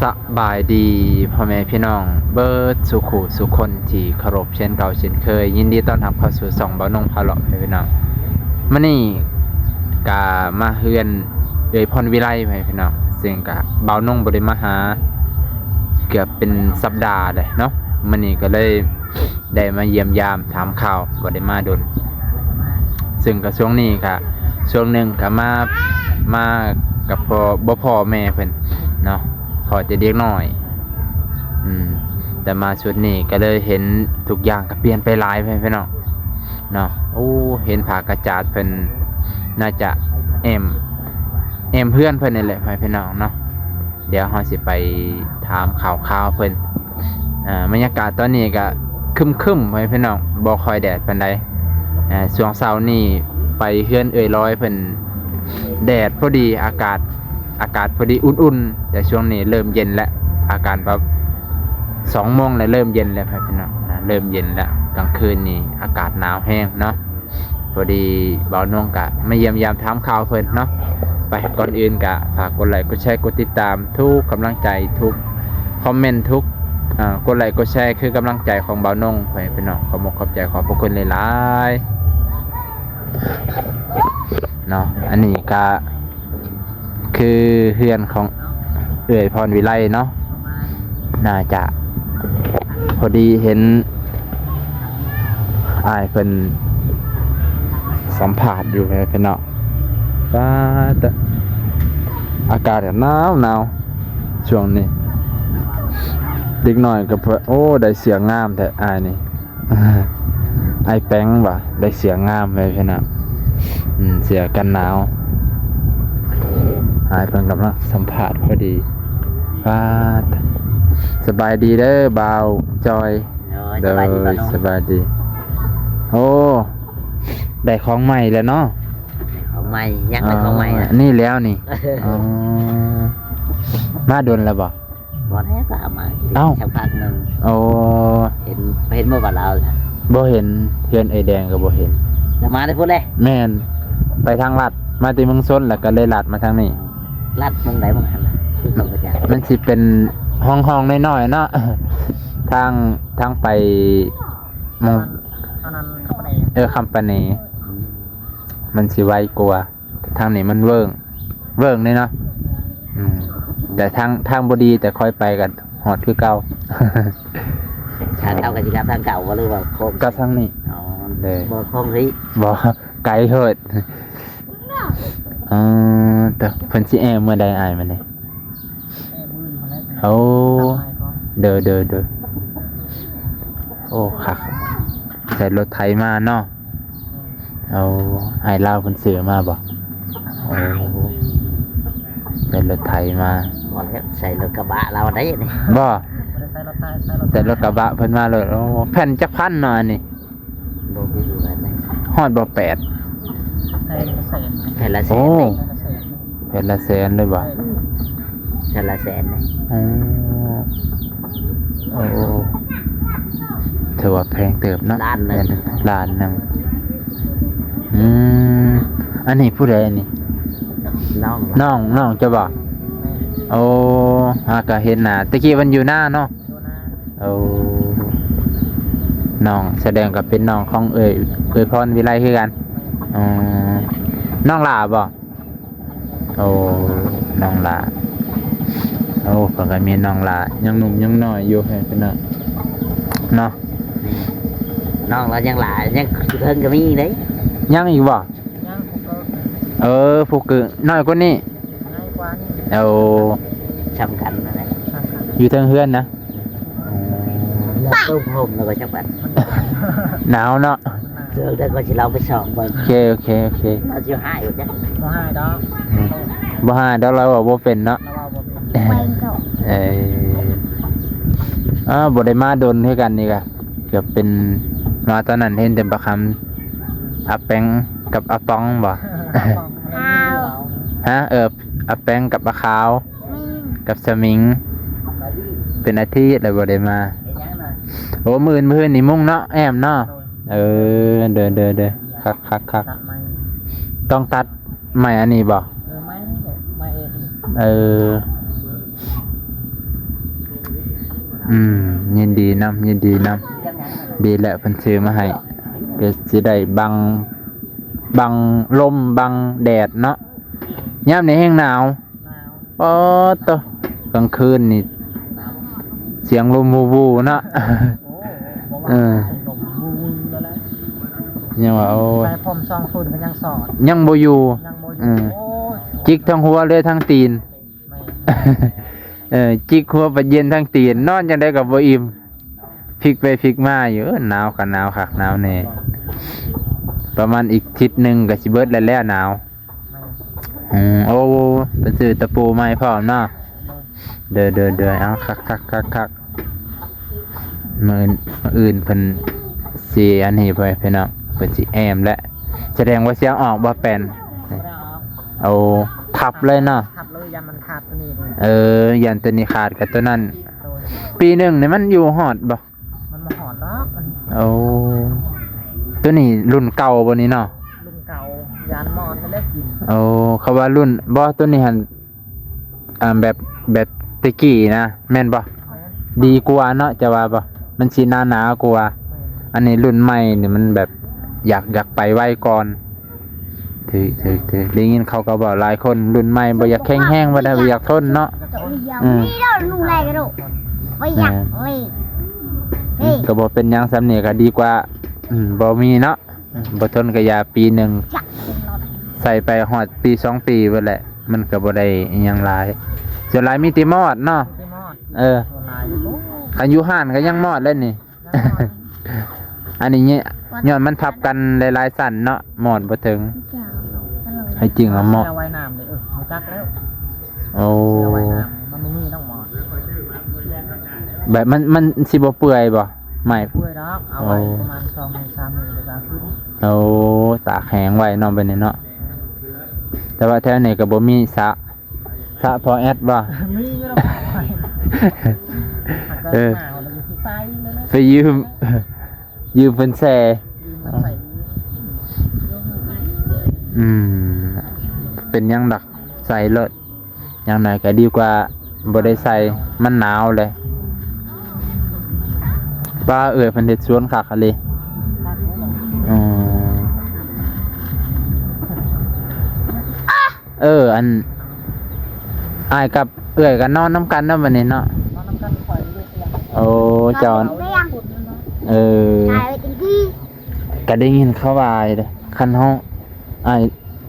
ສະບາຍດີພໍ່ແມ່ພີ່ນ້ອງເບິດສູ່ຄູ່ສູ່ຄົນທີ່ເຄົາລົບເຊັ່ນເກົ່າເຊັ່ນເຄີຍ. ຍິນດີຕ້ອນຮັບເຂົ້າສູ່ຊ່ອງບ່າວນົງພາເລາະ ພີ່ນ້ອງ. ມື້ນີ້ກະມາເຮືອນເອື້ອຍພອນວິໄລ ພີ່ນ້ອງ, ເຊິ່ງກະບ່າວນົງບໍ່ໄດ້ມາຫາເກືອບເປັນສັບດາແລ້ວເນາະ. ມື້ນີ້ກໍເລີຍ ໄດ້ມາຢ້ຽມຢາມຖາມຂ່າວ ບໍ່ໄດ້ມາດົນ. ເຊິ່ງກະຊ່ວງນີ້ກະ ຊ່ວງໜຶ່ງກະມາ ມາກັບພໍ່ ບໍ່ພໍ້ແມ່ເພິ່ນເນາະ, ພໍ້ແຕ່ເດັກນ້ອຍ. ອືມ ແຕ່ມາຊຸດນີ້ກະເລີຍເຫັນທຸກຢ່າງກະປ່ຽນໄປຫຼາຍ ພີ່ນ້ອງເນາະ. ໂອ້ ເຫັນຜ້າກະຈາດເພິ່ນ ໜ້າຈະແອ້ມ ແອ້ມເຮືອນເພິ່ນນີ້ແຫຼະ ພີ່ນ້ອງເນາະ. ດຽວເຮົາຊິໄປຖາມຂ່າວຄາວເພິ່ນ. ອາ ບັນຍາກາດຕອນນີ້ກະຄຶມໆ ພໍ່ແມ່ພີ່ນ້ອງ, ບໍ່ຄ່ອຍແດດປານໃດ. ອາ ຊ່ວງເຊົ້ານີ້ໄປເຮືອນເອື້ອຍລອຍເພິ່ນ ແດດພໍດີ, ອາກາດ ອາກາດພໍດີອຸ່ນໆ, ແຕ່ຊ່ວງນີ້ເລີ່ມເຢັນແລ້ວ, ອາກາດແບບສອງໂມງແລ້ວເລີ່ມເຢັນແລ້ວ ພໍ່ແມ່ພີ່ນ້ອງ. ອາ ເລີ່ມເຢັນແລ້ວ, ກາງຄືນນີ້ອາກາດໜາວແຮງເນາະ. ພໍດີບ່າວນົງກະມາຢ້ຽມຢາມຖາມຂ່າວເພິ່ນເນາະ. ໄປ ກ່ອນອື່ນກະຝາກກົດໄລ ກົດແຊ ກົດຕິດຕາມ ທຸກກຳລັງໃຈ ທຸກຄອມເມັນ ທຸກ ອາ ກົດໄລ ກົດແຊ ຄືກຳລັງໃຈຂອງບ່າວນົງ ພໍ່ແມ່ພີ່ນ້ອງ. ຂອບອົກຂອບໃຈ ຂອບພະຄຸນຫຼາຍໆເນາະ. ອັນນີ້ກະ ຄືເຮືອນຂອງເອື້ອຍພອນວິໄລເນາະ, ໜ້າຈະ ພໍດີເຫັນອ້າຍເພິ່ນສຳພາດຢູ່ ພີ່ນ້ອງ. ປາດ ອາກາດກໍໜາວໆ ຊ່ວງນີ້. ເດັກນ້ອຍກໍ ໂອ້ ໄດ້ເສື້ອງາມແທ້ອ້າຍນີ້. ອ້າຍແປງວ່າໄດ້ເສື້ອງາມໄວ້ພີ່ນ້ອງ, ອືມ ເສື້ອກັນໜາວ. ອ້າຍເພິ່ນກຳລັງສຳພາດພໍດີ. ປາດ ສະບາຍດີເດີບ່າວຈອຍ. ໂດຍ ໂດຍ ສະບາຍດີບ່າວນົງ. ສະບາຍດີ. ໂອ້ ໄດ້ຂອງໃໝ່ແລ້ວເນາະ. ໄດ້ຂອງໃໝ່ ຍັງໄດ້ຂອງໃໝ່ນະ. ອໍ ນີ້ແລ້ວນີ້. ອໍ ມາດົນແລ້ວບໍ່? ບໍ່ແລ້ວ ກໍເອົາມາ ເອົ້າ ສັກພັກໜຶ່ງ. ໂອ້ ເຫັນ ເຫັນບໍ່ວ່າລາວນະ? ບໍ່ເຫັນ, ເຮືອນເອື້ອຍແດງກໍບໍ່ເຫັນ. ລະມາແຕ່ພຸ້ນເລີຍ? ແມ່ນ, ໄປທາງລັດ ມາແຕ່ເມືອງຊົນ ແລ້ວກໍເລີຍລັດມາທາງນີ້. ລັດໝ່ອງໃດໝ່ອງຫັ້ນນະ? ຄືເຂົາກໍຈະ ມັນຊິເປັນຮ່ອງໆນ້ອຍໆເນາະ, ທາງ ທາງໄປໝ່ອງ ອັນນັ້ນ ຄຳປະເນ. ເອີ ຄຳປະເນ. ອືມ ມັນຊິໄວກວ່າ. ທາງນີ້ມັນເວີ້ງ ເວີ້ງເດ້ເນາະ. ອືມ ແຕ່ທາງ ທາງບໍ່ດີ ແຕ່ຂ້ອຍໄປກໍຮອດຄືເກົ່າ. ທາງເກົ່າກໍຊິກັບທາງເກົ່າບໍ່ ຫຼືວ່າໂຄ້ງ? ກັບທາງນີ້. ອໍ ເດີ ບໍ່ໂຄ້ງນີ້ ບໍ່ ໄກໂພດ. ເອີ ແຕ່ເພິ່ນຊິແອມື້ໃດອ້າຍມານີ້? ໂອ້ ເດີ ເດີ ເດີ. ໂອ້ ຄັກ ໃຊ້ລົດໄຖມາເນາະ. ເອົາ ອ້າຍລາວເພິ່ນຊື້ມາບໍ່? ໂອ້ ໃຊ້ລົດໄຖມາ. ບໍ່ແລ້ວ ໃຊ້ລົດກະບະລາວໄດ້ນີ້. ບໍ່ ບໍ່ໄດ້ໃຊ້ລົດໄຖ ໃຊ້ລົດ ໃຊ້ລົດກະບະເພິ່ນມາໂລດ. ໂອ້ ແຜ່ນຈັກພັນເນາະອັນນີ້? ບໍ່ຮູ້ວ່າໄດ້ ຮອດບໍ່ແປດ? ແຜ່ນລະແສນ ແຜ່ນລະແສນ. ໂອ້ ເດ້ ແຜ່ນລະແສນ ແຜ່ນລະແສນເລີຍບໍ່? ເອີ ແຜ່ນລະແສນເດ້. ອໍ ໂອ້ ຖືວ່າແພງເຕີບເນາະ. ລ້ານໜຶ່ງ ລ້ານໜຶ່ງ. ອືມ ອັນນີ້ຜູ້ໃດອັນນີ້? ນ້ອງ ນ້ອງ ນ້ອງເຈົ້າບໍ່? ແມ່ນ. ໂອ້ ຫາກະເຫັນໜ້າ ແຕ່ກີ້ມັນຢູ່ນາເນາະ. ໂອ້ ນ້ອງ ສະແດງກໍເປັນນ້ອງຂອງເອື້ອຍ ເອື້ອຍພອນວິໄລຄືກັນ. ອໍ ນ້ອງຫຼ້າບໍ່? ໂອ້ ນ້ອງຫຼ້າ. ໂອ້ ເພິ່ນກໍມີນ້ອງຫຼ້າ ຍັງໜຸ່ມຍັງນ້ອຍຢູ່ ພີ່ນ້ອງເນາະ. ນ້ອງລາວຍັງຫຼ້າ ຍັງເທິງກໍມີເດ້. ຍັງອີກບໍ່? ຍັງ ຜູ້ເກີກ. ເອີ ຜູ້ເກີກນ້ອຍກວ່ານີ້. ນ້ອຍກວ່ານີ້. ໂອ້ ສ່ຳກັນນັ້ນແຫຼະ ສ່ຳກັນ ຢູ່ເທິງເຮືອນນະ. ອືມ ເບິ່ງຜົມແລ້ວກໍຈັກບັດ ໜາວເນາະ. ເດີ ເດີ ກໍຊິລອງໄປສ່ອງເບິ່ງ. ໂອເຄ ໂອເຄ ໂອເຄ. ລາວຊິຮ້າຍບໍ່ຈັກ? ບໍ່ຮ້າຍດອກ. ອືມ ບໍ່ຮ້າຍດອກ, ລາວເວົ້າບໍ່ເປັນເນາະ. ລາວເວົ້າບໍ່ເປັນ. ເອີ ເອີ ບໍ່ໄດ້ມາດົນຄືກັນນີ້ກະ ເກືອບເປັນ ມາຕອນນັ້ນເຫັນແຕ່ບັກຄຳ ອາແປງກັບອາປອງບໍ່? ຮະ? ເອີ ອາແປງກັບອາຂາວ ແມ່ນ ກັບສະໝິງ ເປັນອາທິດແລ້ວບໍ່ໄດ້ມາ. ໂອ້ ມື້ອື່ນ ມື້ອື່ນນີ້ມຸງເນາະ ແອ້ມເນາະ. ໂດຍ ເອີ ເດີ ເດີ ເດີ ຄັກ ຄັກ ຄັກ. ຕັດໃໝ່ ຕ້ອງຕັດໃໝ່ອັນນີ້ບໍ່? ເອີ ໃໝ່ນີ້ແຫຼະ ໃໝ່ເອງ. ເອີ ອືມ ຍິນດີນຳ ຍິນດີນຳ. ດີແຫຼະ ເພິ່ນຊື້ມາໃຫ້ ກໍຊິໄດ້ບັງ ບັງລົມ ບັງແດດເນາະ. ຍາມນີ້ແຮງໜາວ. ໜາວ. ປາດໂທ້ ກາງຄືນນີ້ສຽງລົມວູໆເນາະ. ໂອ້ ເອີ ລົມວູໆແລ້ວແຫຼະ. ຍັງວ່າ ໂອ້ຍ ໃສ່ຜົມຊອງຟືນກໍຍັງສອດ ຍັງບໍ່ຢູ່. ຍັງບໍ່ຢູ່. ເອີ ໂອ້ຍ ຈິກທັງຫົວເລີຍທັງຕີນ. ແມ່ນ. ເອີ ຈິກຫົວປະເຢັນທັງຕີນ ນອນຈັ່ງໃດກໍບໍ່ອີ່ມ. ພິກໄປພິກມາຢູ່. ເອີ ໜາວກໍໜາວຄັກໜາວແນ່. ປະມານອີກທິດໜຶ່ງກໍຊິເບິດແລ້ວ ແລ້ວໜາວ. ແມ່ນ. ອືມ ໂອ້ ເພິ່ນຊື້ຕະປູໃໝ່ພ້ອມເນາະ. ໂດຍ ໂດຍ ໂດຍ ເອົາ ຄັກໆໆໆ. ມື້ອື່ນ ມື້ອື່ນເພິ່ນຊິອັນນີ້ ພໍ່ແມ່ພີ່ນ້ອງ ເພິ່ນຊິແອ້ມແຫຼະ. ສະແດງວ່າຊິເອົາອອກບໍ່ແປ້ນ? ບໍ່ໄດ້ເອົາອອກ. ໂອ້ ພັບເລີຍເນາະ. ພັບເລີຍ ຢ້ານມັນຂາດໂຕນີ້ເດ້. ເອີ ຢ້ານໂຕນີ້ຂາດກັບໂຕນັ້ນ. ໂດຍ. ປີໜຶ່ງນີ້ມັນຢູ່ຮອດບໍ່? ມັນບໍ່ຮອດດອກມັນ. ໂອ້ ໂຕນີ້ລຸ້ນເກົ່າບໍ່ນີ້ເນາະ? ລຸ້ນເກົ່າ ຢ້ານມອດແລ້ວກິນ. ໂອ້ ເຂົາວ່າລຸ້ນ ບໍ່ ໂຕນີ້ຫັ້ນ ອ່າ ແບບ ແບບແຕ່ກີ້ນະ ແມ່ນບໍ່? ແມ່ນ. ດີກວ່າເນາະ ຈະວ່າບໍ່? ມັນຊິໜາໆກວ່າ. ແມ່ນ. ອັນນີ້ລຸ້ນໃໝ່ນີ້ມັນແບບຢາກ ຢາກໄປໄວກ່ອນ. ຖືກ ຖືກ ຖືກ. ໄດ້ຍິນເຂົາກໍເວົ້າຫຼາຍຄົນ ລຸ້ນໃໝ່ບໍ່ຢາກແຂງແຮງ ບໍ່ໄດ້ ບໍ່ຢາກທົນເນາະ. ອືມ ບໍ່ຢາກເລີຍ. ອືມ ກໍບໍ່ເປັນຫຍັງ ສ່ຳນີ້ກໍດີກວ່າ ອືມ ບໍ່ມີເນາະ. ອືມ ບໍ່ທົນກໍຢ່າ ປີໜຶ່ງ ໃສ່ໄປຮອດປີສອງປີພຸ້ນແຫຼະ ມັນກໍບໍ່ໄດ້ອີ່ຫຍັງຫຼາຍ. ສ່ວນຫຼາຍມີແຕ່ມອດເນາະ. ມີແຕ່ມອດ. ເອີ ສ່ວນຫຼາຍຢູ່. ຄັນຢູ່ຮ້ານກໍຍັງມອດແລ້ວນີ້. ອັນນີ້ຍ້ອນມັນທັບກັນຫຼາຍໆຊັ້ນເນາະ ມອດບໍ່ເຖິງ. ໃຫ້ຈຶ່ງເອົາມອດ ເສື້ອວ່າຍນ້ຳເດ້. ເອີ ຮູ້ຈັກແລ້ວ. ໂອ້ ເສື້ອວ່າຍນ້ຳມັນບໍ່ມີດອກມອດ. ແບບມັນ ມັນຊິບໍ່ເປື່ອຍບໍ່? ໄມ້ ເປື່ອຍດອກ. ເອົາໄວ້ ໂອ້ ປະມານສອງມື້ສາມມື້ແລ້ວກໍຂຶ້ນ. ໂອ້ ຕາກແຫ້ງໄວ້ເນາະ ແບບນີ້ເນາະ. ແຕ່ວ່າແຖວນີ້ກໍບໍ່ມີສະ ສະພໍ່ແອດບໍ່? ມີຢູ່ດອກ. ເອີ ໄປຢືມ ຢືມເພິ່ນແຊ່. ອືມ ເປັນຫຍັງດອກ ໃສ່ໂລດ. ຢ່າງໜ້ອຍກໍດີກວ່າບໍ່ໄດ້ໃສ່ ມັນໜາວເລີຍ. ປ້າ ເອື້ອຍເພິ່ນເຮັດສວນຄັກອີ່ຫຼີ. ອືມ ເອີ ອັນ ອ້າຍກັບເອື້ອຍກໍນອນນຳກັນເນາະ ບັດນີ້ເນາະ. ນອນນຳກັນຂ້ອຍຢູ່. ໂອ້ ເຈົ້າ ເອີ ກະໄດ້ຍິນເຂົາວ່າຢູ່ເດ້ ຄັນເຮົາ ອ້າຍ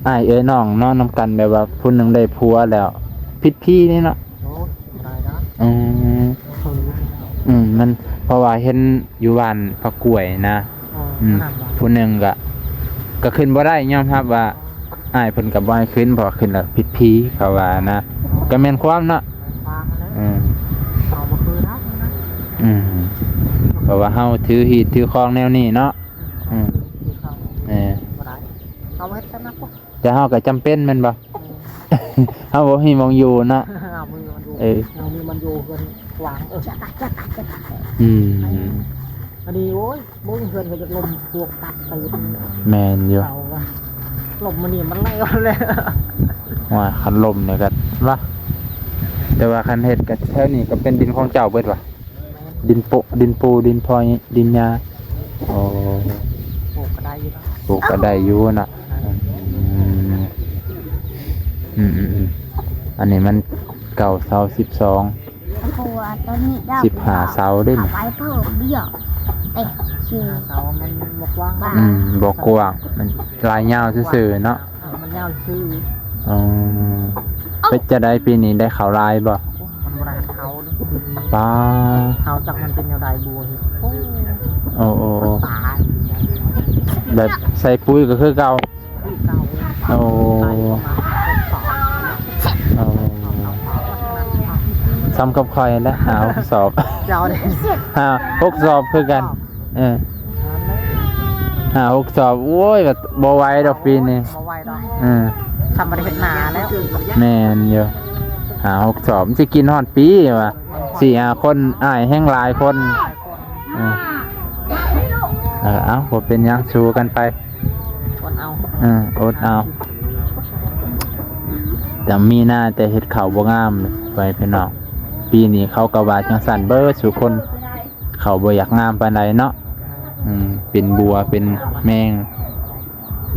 ອ້າຍເອື້ອຍນ້ອງນອນນຳກັນ ແບບວ່າຜູ້ໜຶ່ງໄດ້ຜົວແລ້ວຜິດຜີນີ້ເນາະ. ໂອ້ຍ ບໍ່ໄດ້ດອກ. ອືມ ອືມ ມັນ ເພາະວ່າເຫັນຢູ່ບ້ານພະກວຍນະ. ອືມ ຜູ້ໜຶ່ງກະ ກະຂຶ້ນບໍ່ໄດ້ ຍອມຮັບວ່າອ້າຍເພິ່ນກະບໍ່ໃຫ້ຂຶ້ນ ເພາະວ່າຂຶ້ນແລ້ວຜິດຜີ ເຂົາວ່ານະ. ກະແມ່ນຄວາມເນາະ. ອືມ ເຮົາບໍ່ຄືນະ. ອືມ ເພາະວ່າເຮົາຖືຮີດຖືຄອງແນວນີ້ເນາະ. ອືມ ເອີ ບໍ່ໄດ້ ເຮົາເຮັດຊັ້ນນະ. ແຕ່ເຮົາກໍຈຳເປັນແມ່ນບໍ່? ເອີ ເຮົາບໍ່ມີໝ່ອງຢູ່ເນາະ. ເຮົາບໍ່ມີໝ່ອງຢູ່. ເອີ ເຮົາມີໝ່ອງຢູ່ເຮືອນກວ້າງ. ເອີ ອືມ ອັນນີ້ ໂອ້ຍ ເບິ່ງເຮືອນກໍຢາກລົ້ມພວກຕັບໄປ. ແມ່ນຢູ່ ເອົາວ່າ ລົ້ມມື້ນີ້ມັນແລ້ວແຫຼະ. ໂອ້ຍ ຄັນລົ້ມນີ້ກໍວ່າ ແຕ່ວ່າຄັນເຮັດກໍແຖວນີ້ກໍເປັນດິນຂອງເຈົ້າເບິດວ່າ? ດິນໂປະ ດິນປູ ດິນພອຍ ດິນຫຍ້າ. ໂອ້ ປູກກໍໄດ້ຢູ່ເນາະ. ປູກກໍໄດ້ຢູ່ເນາະ. ອືມ ອືມໆໆ ອັນນີ້ມັນເກົ້າເສົາສິບສອງ ສິບຫ້າເສົາເດ້ນີ້. ເສົາມັນບໍ່ກວ້າງ. ອືມ ບໍ່ກວ້າງ ມັນລາຍຍາວຊື່ໆເນາະ. ມັນຍາວຊື່. ອໍ ເປັນຈັ່ງໃດ ປີນີ້ໄດ້ເຂົ້າຫຼາຍບໍ່? ໂອ້ ມັນບໍ່ໄດ້ເຂົ້າເດ້. ປ້າ ເຂົ້າຈັກມັນເປັນແນວໃດບໍ່ເຫັນ. ໂອ້ ໂອ້ ໂອ້ ໂອ້ ຕາຍ ແບບໃສ່ປຸ໋ຍກໍຄືເກົ່າ. ຄືເກົ່າ. ໂອ້ ຕາຍປະມານຫົກສອບ. ໂອ້ ສ່ຳກັບຂ້ອຍແຫຼະ ຫ້າຫົກສອບ. ເຈົ້າເດ້ ຫ້າຫົກສອບຄືກັນ. ເອີ ຫ້າຫົກສອບ ໂອ້ຍ ບໍ່ໄຫວດອກປີນີ້. ບໍ່ໄຫວດອກ. ເອີ ສ່ຳບໍ່ໄດ້ເຮັດນາແລ້ວ. ແມ່ນຢູ່ ຫ້າຫົກສອບ ມັນຊິກິນຮອດປີວ່າ ສີ່ຫ້າຄົນ ອ້າຍແຮງຫຼາຍຄົນ. ເອີ ເອີ ເອົ້າ ບໍ່ເປັນຫຍັງ ສູ້ກັນໄປ. ອົດເອົາ. ເອີ ອົດເອົາ. ແຕ່ມີນາ ແຕ່ເຮັດເຂົ້າບໍ່ງາມ ໄປພີ່ນ້ອງ. ປີນີ້ເຂົາກໍວ່າຈັ່ງຊັ້ນເບິດສູ່ຄົນ ເຂົາບໍ່ຢາກງາມປານໃດເນາະ. ອືມ ເປັນບົວເປັນແມງ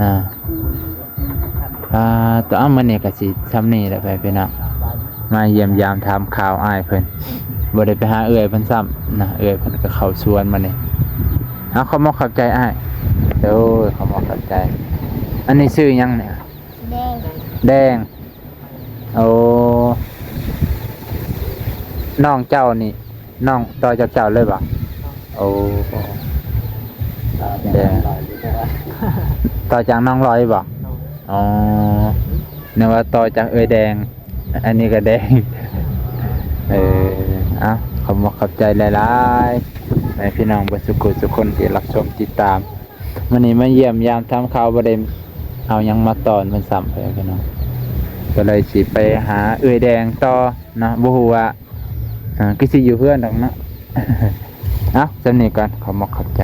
ນະ. ອ່າ ຕອນມື້ນີ້ກໍຊິຊ່ຳນີ້ແຫຼະ ໄປພີ່ນ້ອງ ມາຢ້ຽມຢາມຖາມຂ່າວອ້າຍເພິ່ນ ບໍ່ໄດ້ໄປຫາເອື້ອຍເພິ່ນຊ້ຳນະ. ເອື້ອຍເພິ່ນກໍເຂົ້າສວນມື້ນີ້. ເອົາ ຂອບມຸກຂອບໃຈອ້າຍ. ໂດຍ ຂອບມຸກຂອບໃຈ. ອັນນີ້ຊື່ຫຍັງນີ້? ແດງ ແດງ. ໂອ້ ນ້ອງເຈົ້ານີ້ ນ້ອງຕໍ່ຈາກເຈົ້າເລີຍບໍ່? ໂອ້ ແດງ ຕໍ່ຈາກນ້ອງລອຍບໍ່? ອໍ ນຶກວ່າຕໍ່ຈາກເອື້ອຍແດງ ອັນນີ້ກໍແດງ. ເອີ ເອົາ ຂອບມຸກຂອບໃຈຫຼາຍໆ ໃຫ້ພີ່ນ້ອງເບິດສູ່ຜູ້ສູ່ຄົນທີ່ຮັບຊົມຕິດຕາມ. ມື້ນີ້ມາຢ້ຽມຢາມຖາມຂ່າວ ບໍ່ໄດ້ເອົາຫຍັງມາຕ້ອນເພິ່ນຊ້ຳ ເອີ ພີ່ນ້ອງ ກໍເລີຍຊິໄປຫາເອື້ອຍແດງຕໍ່ເນາະ. ບໍ່ຮູ້ວ່າ ອ່າ ຄືຊິຢູ່ເຮືອນດອກເນາະ. ເອົາ ສ່ຳນີ້ກ່ອນ ຂອບມຸກຂອບໃຈ.